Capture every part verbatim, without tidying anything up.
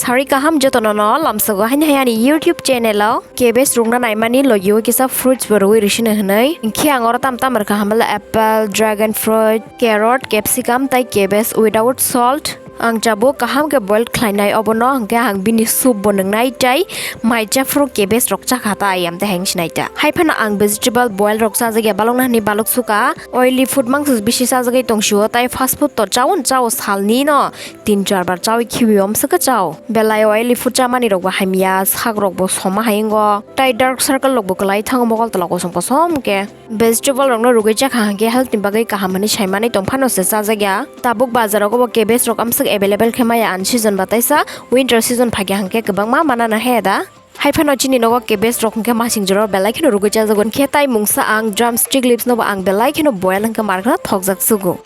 Hari kaham jotono no lamsogo haini hai ani YouTube channel o cabbage rwngna naimani logio kisa fruits bo rwui rwsino hinui. Hinkhe ang oro tam tam rwkha hamle apple, dragon fruit, carrot, capsicum tei cabbage without salt. Ang chabuk kaham khe boil khlainai obono, hinkhe ang bini soup bo nwngnai tei mai jephru cabbage rok chakha ta ayam tei heng sinai ta. Hai phano ang vegetable boil rok chajakya balokna hinui balok suka. Oily food mangsa bisi chajagwi tongsio, tei fast food to chaun chao salni no tin char bar chawi khibi omswkhe chao. Belai oily food chamani rok bo hamya, sak rok bo soma hai wngo, tei dark circle rok bo kwlai thango mokol tola kosom kosom khe. Vegetable rokno rwgwi chakha hinkhe health ni bagwi kaham hinui saimani tongphano se chajakya. Tabuk bazar rogo bo cabbage rok amswk available khe maya, unseason ba teisa winter season phaikha hinkhe kwbangma manana he da. Hai phano chini nogo cabbage rok hinkhe masing jora belai kheno rwgwi chajago hinkhe tai mungsa ang drumstick leaves no bo ang belai kheno boil hinkhe mar kheno thokjak sugo.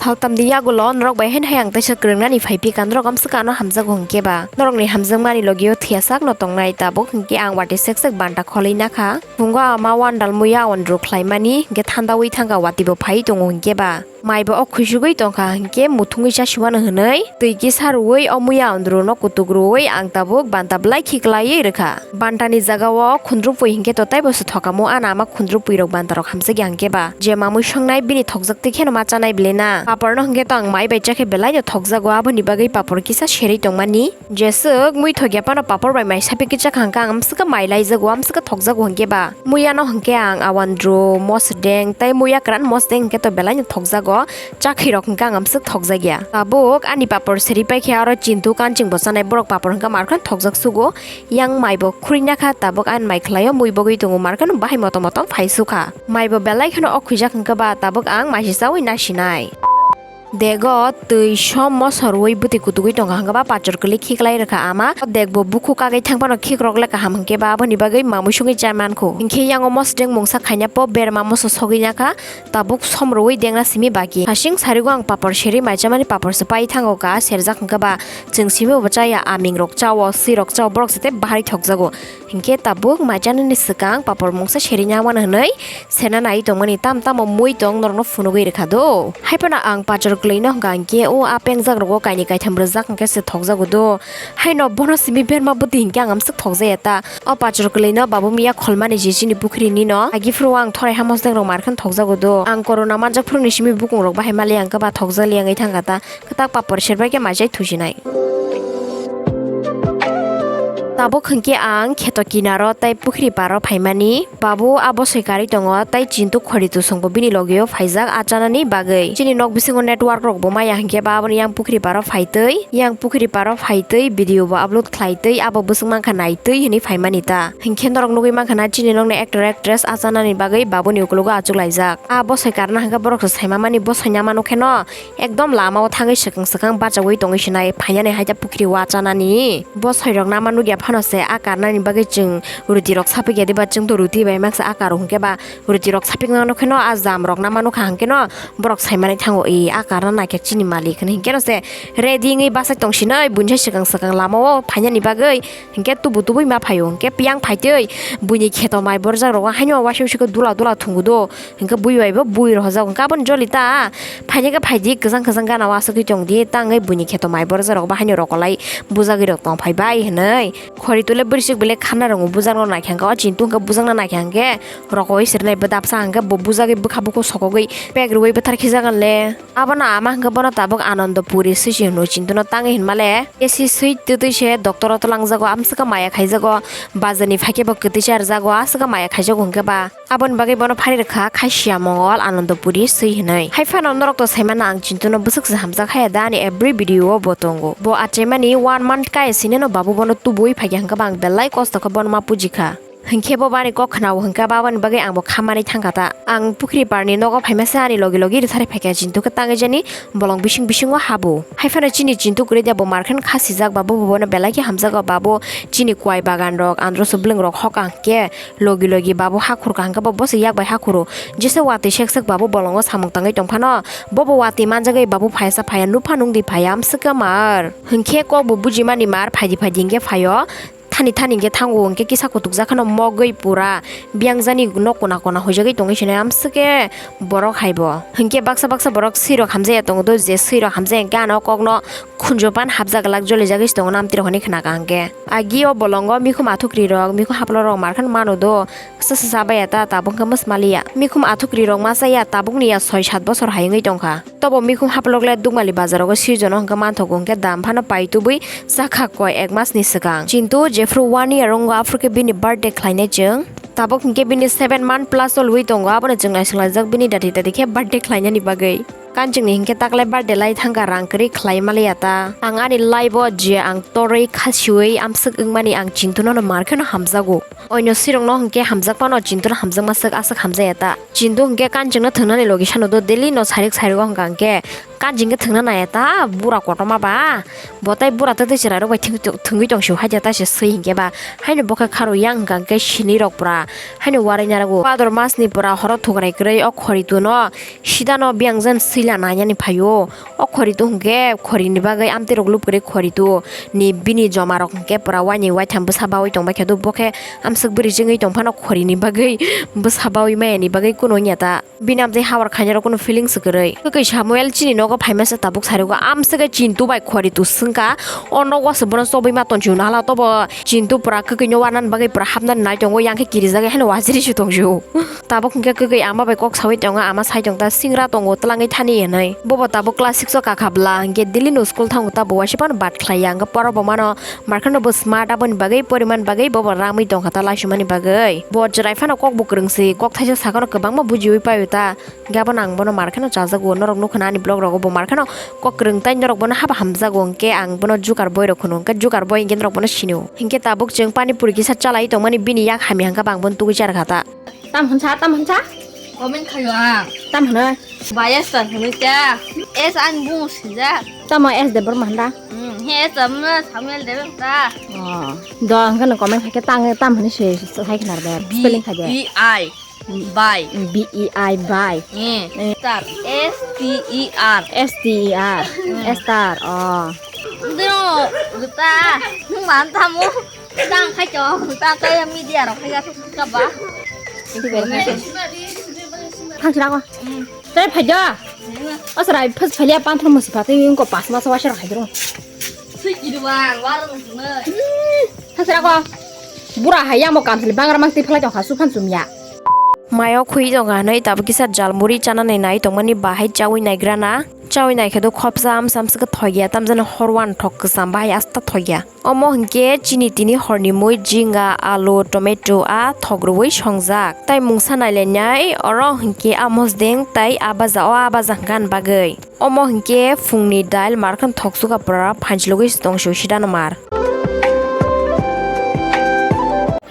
Thaltam di yagulo norok bai haino hai ang teisa kwrwngnani phai phi ka norok amswk ano hamjago hinkhe ba norokni hamjakmani logio thwiya sakno tongnai tabuk hinkhe ang watwi sek sek banta kholwi nakha. Phungo ama wandal muya wandru khlaimani hinkhe thandawi thangkha watwi bo phai tongo hinkhe ba. Mai bo o khuisugwi tongkha hinkhe muthungwi chasiwano hinui twi kisa rwui o muya ondrono kutuk rwui ang tabuk banta belai khiklaiwi rwkha. Bantani jagao khundrupui hinkhe to taibo se thokamo, ano ama khundrupui rok banta rok hamjakya hinkhe ba je mamui songnai bini thokjak twi kheno ma chanai bile na. Paporno hinkhe to ang mai bai chakhe belaino thokjago, aboni bagwi papor kisa serwi tongmani. Jeswk mui thokya phano papor bai mai sapikhe chakha hinkhe ang amswkhe mai laijago, amswkhe thokjago hinkhe ba. Muya no hinkhe ang awandru, mosdeng tei muya kwran mosdeng hinkhe to belai no thokjago, chakhi rok hinkhe ang amswk thokjakya. Tabuk ani papor seri paikhe aro chintu kanching bo chanai borok papor hinkhe markhan thokjak sugo, yang mai bo khurui nakha tabuk ani mai khlaio mui bogwi tongo markhan bahai motom motom phai sukha. Mai bo belai kheno o khwijak hinkhe ba tabuk ang maisi chaui nasinai. Dego twi som moso rwui bwtwi kutugwi tongkha hinkhe ba pachor kwlwi khiklai rwkha ama. O degbo bukhuk kagwi thangphano khikrok le kaham hinkhe ba aboni bagwi mamui songwi chai mankhu. Hinkhe yango mosdeng mungsa khaina po berma moso sogwi nakha, tabuk som rwui dengna simi baki. Hasing sarigo ang papor serwi mai chamani papor se pai thango ka serjak hinkhe ba chwng simi bo chaya aming rok chao, swi rok chao borok se tei bahai thokjago. Hinkhe tabuk mai chanani swkang papor mungsa serina mano hinui sena nai tongmani tam tamo mui tong norokno phunugwi rwkha do. Hai phano ang pachor kwlwino hwnkha hinkhe o a pengjak rogo kainwi kaitham rwjak hinkhe se thokjago do. Haino bono simi berma bwtwi hinkhe ang amswk thokjaya ta. O pachor kwlwino babu miya kholmani je chini pukhrini no agi phuru ang thorai ha mosdeng rok mar kheno thokjago do. Ang corona manjak phuru ni simi bukung rok bahai mali ang khe ba thokjak li wngwi thangkha ta. Kwtak papor serbai khe mai chai thusinai. Tabuk hinkhe ang kheto kinaro tei pukhri paro phaimani. Babu a bosoi karwi tongo tei chintu khori tusungbo bini logio phaijak a chanani bagwi. Chini nok bisingo network rokbo maya hinkhe ba aboni yang pukhri paro phaitwi, yang pukhri paro phaitwi video bo upload khlaitwi abo bwswk mankha naitwi hinwi phaimani ta. Hinkhe norok nugwi mankha na chini nokni actor actress a chanani bagwi babuni ukologo achuklaijak. A bosoi karna hinkhe borok se saima mani bosoi nama nukhe no. Ekdom lama o thangwi swkang swkang bachagwi tongwi sinai phainani hai ta pukhri o a chanani. Bosoi rok nama nukya phano se a karnani bagwi chwng ruti rok sapikya diba, chwng to ruti bai maksa a karo hinkhe ba ruti rok sapikna nukhe no a jam rok nama nukha hinkhe no borok saimani thango, "E a karna naikhe chini malik," hinwi hinkhe no se ready wngwi bachai tong sinai buini sai swkang swkang lama o phainani bagwi hinkhe tubu tubui ma phaio hinkhe piyang phaitwi buini kheto mai borjak rogo haino waisa waisa khe dula dula thungu do. Hinkhe bui bai bo bui rohorjak, hinkhe aboni joli ta phainai khe phaidi, kwchang kwchang gana o aswk tongdi, tangwi buini kheto mai borok jorok bo haino rokolai bujagwi rok tong phai bai hinwi. Khori tule bwrwi chwk belai khanna rwngo, bujakno naikha hinkhe o chintu hinkhe bujakna naikha hinkhe rokowi sirnai bwdapsa hinkhe bo bujagwi bwkha bukhuk sokogwi pek rwui bwthar khijagan le. Abono ama hinkhe bono tabuk Anandapuri swi se hino chintuno tangwi hinmale A C swi twtwi se doctor o twlangjago, amswkhe maya khaijago, bazarni phaikhe bo kwtwi charjago, aswkhe maya khaijago hinkhe ba. Aboni bagwi bono phari rwkha Khasia Mongol Anandapuri swi hinwi. Hai phano norok to saimano ang chintuno bwswk se hamjak haya da ani every video o bo tongo. Bo achaimani one month kaya sineno babu bono tubui phaikha hinkhe ba ang belai kosto khe bono ma pujikha. Hinkhe bo bani kok khwnao hinkhe babani bagwi ang bo khamani thangkha ta. Ang pukhri parni nogo phaima se ani logi logi rwthari phaikha chintu khe tangwi jani bolong bising bisingo habo. Hai phano chini chintu kwrwi de bo markhen khasijak babu bo bono belai khe hamjago babu chini kwai bagan rok androso bwlwng rok hoka hinkhe. Logi logi babu hakhur kaham khe bo bwswk yak bai hakhuro. Jesa watwi sek sek babu bolongo samung tangwi tong phano, bobo watwi manjagwi babu phayasa phaya, nupha nungdi phaya, amswk khe mar. Hinkhe kokbo bujimani mar, phaidi phaidi hinkhe phaio. Thani thani hwnkhe thango hwnkhe kisa kutukjak kheno mogwi pura biyangjani nok kona kona huijagwi tongwi sinai amswkhe borok haibo. Hwnkhe baksa baksa borok swirok hamjaya tongo do, je swirok hamjaya hwnkhe ano kokno khunju pan hapjak glak jolijagwi se tongo, amtwirok hinwi khnakha hwnkhe. Agi o bolongo mikhum athukri rok, mikhum haplo rok markhan mano do, sa sa sa baya ta, tabuk hwnkhe mwsmaliya. Mikhum athukri rok machaya tabukni ya soi sat bosor hai wngwi tongkha. Tobo mikhum haplok le Dukmali bazar rogo season o hwnkhe manthogo hwnkhe dam phano pai tubui chakha koi ek mas ni swkang. Chintu jephru one year wngo aphuru khe bini birthday khlainai chwng. Tabuk hwnkhe bini seven month plus o lwi tongo, abono chwng naisinglaijak bini dati dati khe birthday khlainani bagwi. Kanchwngni hwnkhe taklai birthday lai thangkha rang kwrwi khlai maliya ta. Ang ani life o je ang torwi khasiui amswk wngmani ang Chintu no mar kheno hamjago. Oino sirokno hwnkhe hamjak phano Chintu no hamjakma swk aswk hamjaya ta. Chintu hwnkhe Kanchwngno thwngnani logi sano do daily no sairik sairik o hwnkha hwnkhe Kanchwng khe thwngna naya ta bura kotorma ba. Bo tai bura twtwi chwrairok bai thwng-, thwngwi tong sio haida ta se swi hwnkhe ba. Haino bo khe kharo yang hwnkha hwnkhe sinirok pura. Haino uarai narago. Bhador masni pura horo thukrai kwrwi o khori tuno sidano biyang jan swila nainani phaio. O khori tu hwnkhe khorini bagwi amtwirok lub kwrwi khori tu ni bini jomarok hwnkhe pura uaini uaitham bwsa baui tongbai khe do. Bo khe amswk bwrwi chwngwi tong phano khorini bagwi bwsa baui maya ni bagwi kunu wngya ta. Bini amtwi hawar khainai rok kunu feelings kwrwi. Kwkwi Samuel chini nogo phaima se tabuk sarigo, amswk khe Chintu bai khori tu swngkha. O nogo se bono chobwi ma tonsio nahla tobo Chintu pura kwkwi no wanani bagwi pura hapnani nai tongo, yang khe kirijagwi haino waziri se tongsio. Tabuk hwnkhe kwkwi ama bai kok saui tongo, ama sai tongta singra tongo twlangwi thani hinwi. Bobo tabuk class six o kakha bwla hwnkhe daily no school thango, tabuk waisa phano bat khlaiya, hwnkhe pora bo mano. Markhano bo smart, aboni bagwi poriman bagwi bobo ramwi tongkha ta laisumani bagwi. Bo chwrai phano kok bo kwrwngsi, kok thaisa sakano kwbangma bujiui paio ta. Hwnkhe abono ang bono markhano chajago, norok nukha na ani vlog rogo bo markhano kok kwrwng tai norok bono haba hamjago, hwnkhe ang bono jukar boy rok hwno, hwnkhe jukar boy hwnkhe norok bono sinio. Hwnkhe tabuk chwng pani puri kisa chalai tongmani bini yak hamya hwnkhe bo ang bono tugui charkha ta. Tam hwnsa, tam hwnsa? Comment khaio ang. Tam hwnwi? Bias ta hwnwi ta. S ani bung swijak. Tamo S Debbarma hwnda? Hmm, he S tamo Samuel Debbarma ta. Oh. Do hwnkheno comment khaikhe tang tam hwnwi se, se, hai khna rwdi. B, spelling khaidi. B I. Bai. B E I bai. Eh. Eh. Star. S T E R. S T E R. Hmm. Star. Oh. Dino, guta. Mantamo. Tang khai chong, tang khai media rok khai ka ba. Thang chira ko. Tare phai da. Asra phas phai ya pan thon musi pate yung ko pas mas wa shar khai dro. Sui ki dwa, war no suna. Thang chira ko. Bura hai ya mo kam sili bangra mang ti phalai tong kha su phan sum ya. Mayo khui tong kha nai tabuk kisa jalmuri chana nai nai tong mani bahai chawi nai grana. Chawi nai khe do khopsa amsa amsa khe thoi ya, tamjani hor wan thok kwcham bahai asta thoi ya. Omo hwnkhe chini tini horni mui jinga, alu, tomato a thok rwui songjak. Tai mungsa nailainai oro hwnkhe a mosdeng tai a baja o a baja hwnkha ni bagwi. Omo hwnkhe phungni dail markhan thok suka pora phanchilogwi tongsu sidano mar.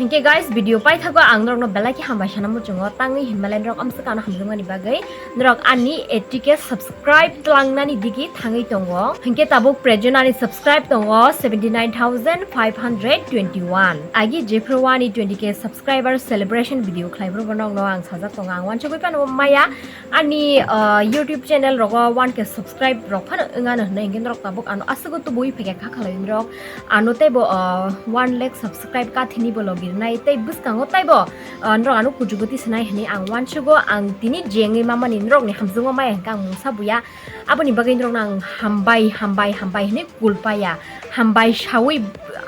Hwnkhe guys, video paithago ang norokno belai khe hambai sana muchungo, tangwi hinmalai norok amsa kano hamjakmani bagwi. Norok ani eighty K subscribe tlangnani digi thangwi tongo. Hinkhe tabuk present ani subscribe tongo seventy nine thousand five hundred twenty one. Agi jephru ani twenty K subscriber celebration video khlaibrwbo nokno ang sajak tongo. Ang wansugwi phano maya ani, ah, YouTube channel rogo one K subscribe rok phano wngano hwnwi hinkhe norok tabuk ano aswk tubui phaikha kha khalai norok. Ano teibo, ah, one lakh subscribe kathini bo logi rwnai tei bwskango teibo, ah, norok ano kuchugo tisanai hwnwi ang wansugo. Ang tini jengwi mamani norokni hamjakma maya hwnkhe ang mungsa buya. Aboni bagwi norokno ang hambai, hambai, hambai hwnwi kulpaya. Hambai sawi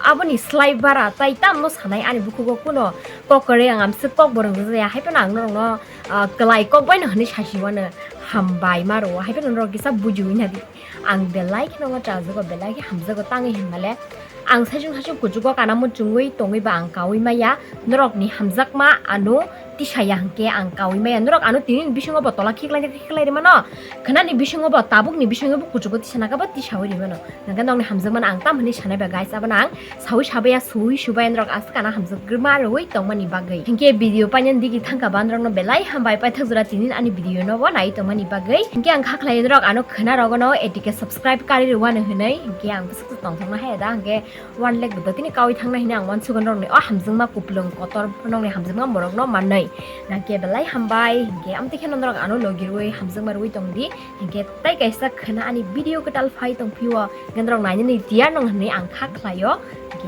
aboni slai bara tai tamno sanai ani bukhugo kuno kok kwrwi ang amswk kok bo rwngjakya. Hai phano ang norokno, ah, kwlai kok baino hwnwi sasi wano hambai maro. Hai phano norok kisa bujiwi nadi. Ang belai kheno chajago, belai khe hamjago tangwi hinmale. Ang saichung saichung kuchugo kana muchungwi tongwi ba ang kaui maya. Norokni hamjakma ano tisaya hwnkhe ang kaui maya. Norok ano tini bisingo bo tola khiklai khiklai rimano. Khnani bisingo bo tabukni bisingo bo kuchugo tisana khe bo tisawi rimano. Hwnkhe nokni hamjakmano ang tam hwnwi sanai ba guys, abono ang sawi sabaya, suwi subaya norok aswk ano hamjak rwma rwui tongmani bagwi. Hinkhe video painani digi thangkha ba norokno belai hambai paithak jora tinin ani video no bo nai tongmani bagwi. Hinkhe ang kha khlai norok ano khwna rogono eighty K subscribe kari rwano hwnwi. Hinkhe ang bwswk tongthokno haya da, hinkhe one lakh bo tini kaui thangna hwnwi ang wansugo norokni o hamjakma kupulung kotor norokni hamjakma morokno manwi. Nangkhe belai hambai, hinkhe amtwi kheno norok ano logi rwui hamjakma rwui tongdi. Hinkhe tai kaisa khwna ani video kwtal phai tongphio, hinkhe norok nainani tiyar nong hwnwi ang kha khlaio.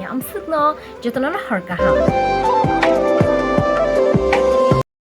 Yamsukno jotono hor kaham.